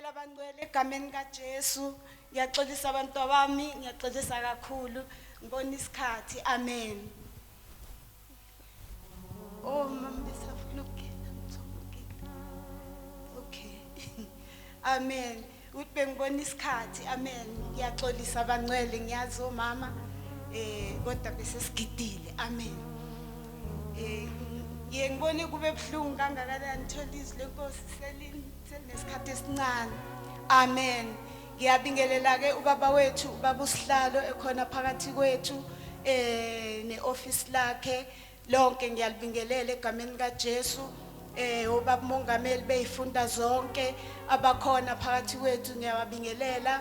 Ngiyabingelela abangcwele egameni kaJesu. Ngiyaxolisa abantu bami, ngiyaxolisa kakhulu. Ngibona isikhathi. Amen. Oh mama besafuna ukugida, ngizokugida. Okay. Amen. Uthi bengibona isikhathi. Amen. Ngiyaxolisa abangcwele, ngiyazi omama kodwa bese sigidile. Amen. Ngiye ngibone kube buhlungu kangakanani thola izwi lenkosi selinesikhathi esincane. Amen. Ngiyabingelela ke ubaba wethu, ubaba uSihlalo ekhona phakathi kwethu neoffice lakhe lonke, ngiyalibingelela egameni kaJesu. Ubaba mongameli beyifunda zonke abakhona phakathi kwethu ngiyababingelela.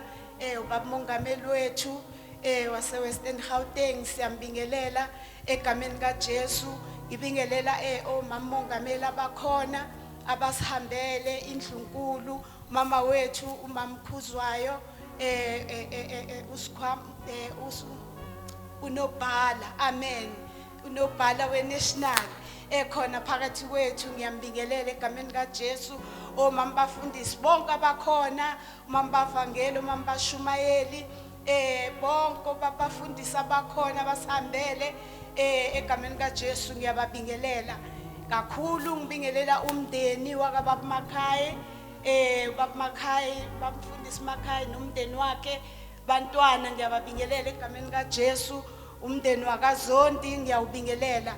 Ubaba mongameli wethu wase Western Gauteng siyambingelela egameni kaJesu. Ngibingelela omama mongameli abakhona abasihambele indlunkulu, mama wethu umamkhuzwayo usikhwam unobhala. Amen. Unobhala wenational ekhona phakathi kwethu, ngiyambingelela egameni kaJesu. Omama bafundisi bonke abakhona, umama bavangeli, umama bashumayeli, bonke babafundisi abakhona basihambele egameni kaJesu ngiyababingelela kakhulu. Ngibingelela umndeni wakababa Makhaya, ubaba Makhaya, babafundisi Makhaya nomndeni wakhe, bantwana ngiyababingelela egameni kaJesu. Umndeni wakaZondi ngiyawubingelela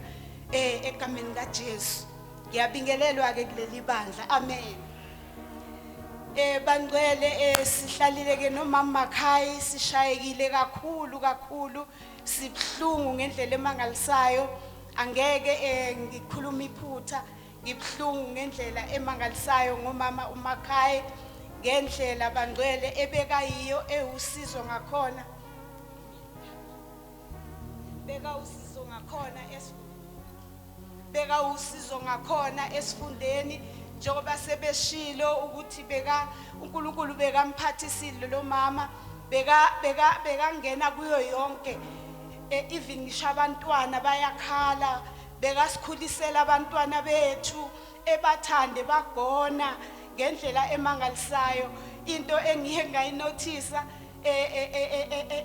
egameni kaJesu. Ngiyabingelelwa ke kuleli bandla. Amen. Bangcwele, sihlalile ke nomama Makhaya, sishayekile kakhulu kakhulu, sibhlungu ngendlela emangalisayo. Angeke ngikhuluma iphutha, ngibhlungu ngendlela emangalisayo ngomama uMakhaya, ngendlela bangcwele ebeka yiyo ewusizo ngakhona, beka usizo ngakhona beka usizo ngakhona esifundeni, njengoba sebeshilo ukuthi beka uNkulunkulu bekamphathisile lo mama, beka beka bekangena kuyo yonke, even ngisho abantwana bayakhala, bekasikhulisela abantwana bethu, ebathande bagona ngendlela emangalisayo. Into engiye ngayinothisa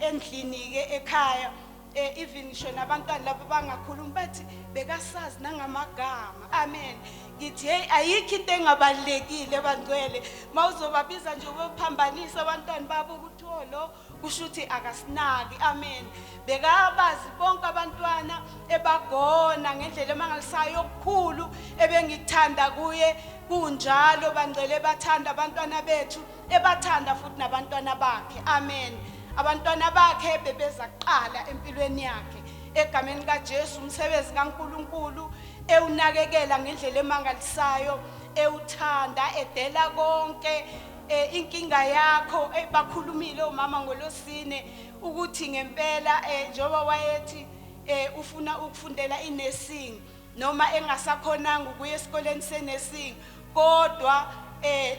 endlini ke ekhaya, even ngisho nabantwana labo bangakhulumi bathi bekasazi nangamagama. Amen. Ngithi hey, ayikho into engabalekile bangcwele, mawuzobabiza nje ubophambanisa abantwana babo ukuthi lo kusho ukuthi akasinaki. Amen. Bekabazi bonke abantwana, ebagona ngendlela emangalisayo. Okukhulu ebengikuthanda kuye kunjalo bangcwele, bathanda abantwana bethu, ebathanda futhi nabantwana bakhe. Amen. Abantwana bakhe bebeza kuqala empilweni yakhe egameni kaJesu. Umsebenzi kaNkuluNkulu ewunakekela ngendlela emangalisayo, ewuthanda, edela konke. Inkinga yakho, bakhulumile omama ngolosine ukuthi ngempela njengoba wayethi ufuna ukufundela inursing, noma engasakhonanga ukuya esikoleni senursing, kodwa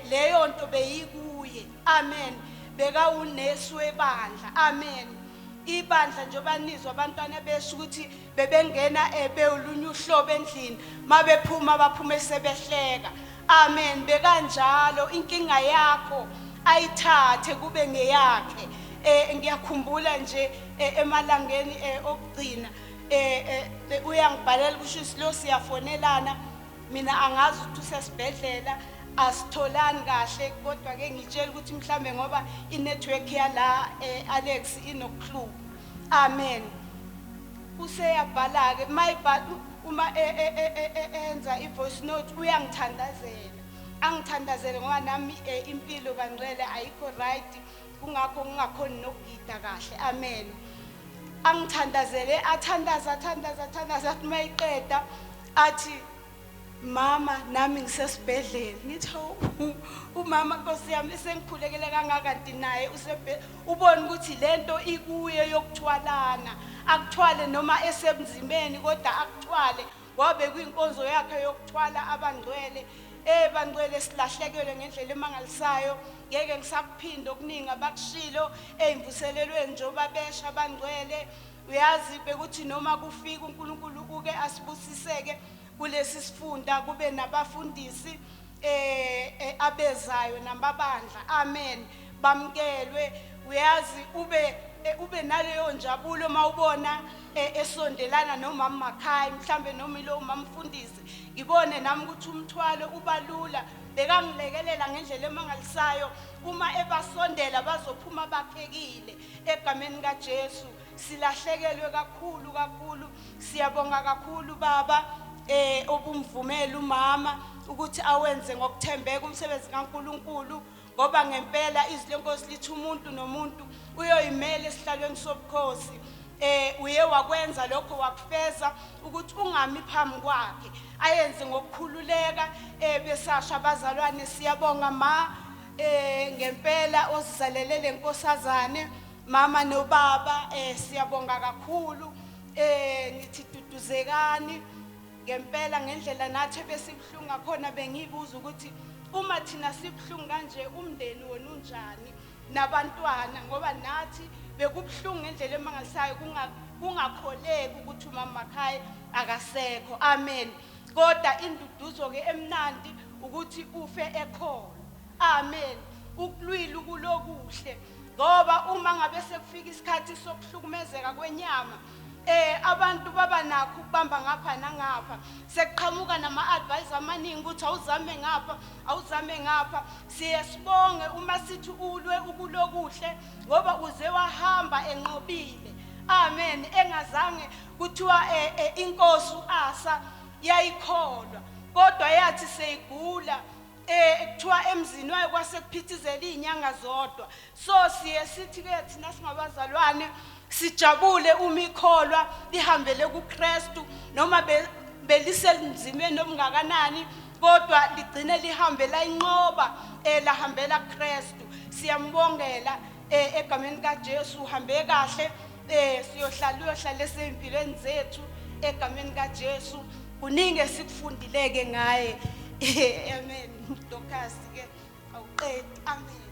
leyo nto beyikuye. Amen. Bekawunesi webandla. Amen. Ibandla njengoba nizwa abantwana besho ukuthi bebengena bewulunye uhlobo endlini, mabephuma baphume sebehleka. Amen. Bekanjalo, inkinga yakho ayithathe kube ngeyakhe. Ngiyakhumbula nje emalangeni okugcina uyangibhalela, kusho ukuthi lo siyafonelana, mina angazi ukuthi usesibhedlela, asitholani kahle, kodwa ke ngitshela ukuthi mhlambe ngoba inetwork yala Alex inokuhluka. Amen. Useyabhala ke, mayibhala uma enza i-voice note uyangithandazela, angithandazele ngoba nami impilo bangcwele ayikho right, kungakho ngingakhoni nokugida kahle. Amen. Angithandazele, athandaza, athandaza, athandaza, athi mayiqeda athi, mama nami ngisesibhedlela. Ngithi umama Nkosi yami esengikhulekele kangaka, kanti naye ubona ukuthi lento ikuye yokuthwalana, akuthwale noma esemzimeni, kodwa akuthwale wabe kuyinkonzo yakhe yokuthwala abangcwele. Bangcwele, silahlekelwe ngendlela emangalisayo, ngeke ngisakuphinda okuningi abakushilo eyimvuselelweni njengoba besha abangcwele. Uyazi bekuthi noma kufika uNkulunkulu uke asibusiseke kulesi sifunda kube nabafundisi. abezayo namabandla. Amen. Bamkelwe. Uyazi ube naleyo njabulo mawubona esondelana nomama Makhaya, mhlambe noma ilo mamfundisi. Ngibone nami ukuthi umthwalo ubalula, bekangilekelela ngendlela emangalisayo. Uma ebasondela bazophuma bakhekile egameni kaJesu. Silahlekelwe kakhulu kakhulu. Siyabonga kakhulu baba obumvumela umama ukuthi awenze ngokuthembeka umsebenzi kaNkuluNkulu, ngoba ngempela izwi lenkosi lithi umuntu nomuntu uyoyimela esihlalweni sobukhosi. Uye wakwenza lokho, wakufeza ukuthi ungami phambi kwakhe, ayenze ngokukhululeka. Besasha abazalwane, siyabonga ma ngempela osizalele lenkosazane, mama nobaba. Siyabonga kakhulu. Ngithi duduzekani ngempela ngendlela nathi ebesibuhlungu ngakhona. Bengibuza ukuthi uma thina sibuhlungu kanje, umndeni wona unjani nabantwana, ngoba nathi bekubuhlungu ngendlela emangalisayo, kungakholeki ukuthi umama Makhaya akasekho. Amen. Kodwa induduzo ke emnandi ukuthi ufe ekhona. Amen. Ukulwila ukulokuhle, ngoba uma ngabe sekufika isikhathi sokuhlukumezeka kwenyama, abantu baba nakho ukubamba ngapha nangapha, sekuqhamuka nama advice amaningi ukuthi awuzame ngapha, awuzame ngapha. Siye sibonge uma sithi ulwe ukulokuhle, ngoba uze wahamba enqobile. Amen. Engazange kuthiwa inkosi uAsa yayikholwa, kodwa yathi seyigula, kuthiwa emzini wayo kwase kuphithizela izinyanga zodwa. So siye sithi ke thina singabazalwane sijabule uma ikholwa lihambele kuKristu, noma beliselunzimeni obungakanani, kodwa ligcine lihambe layinqoba, lahambela kuKristu. Siyambongela egameni kaJesu. Uhambe kahle, siyohlala uyohlala esempilweni zethu egameni kaJesu. Kuningi esikufundileke ngaye. Amen. Dorcas ke awuqedi. Amen.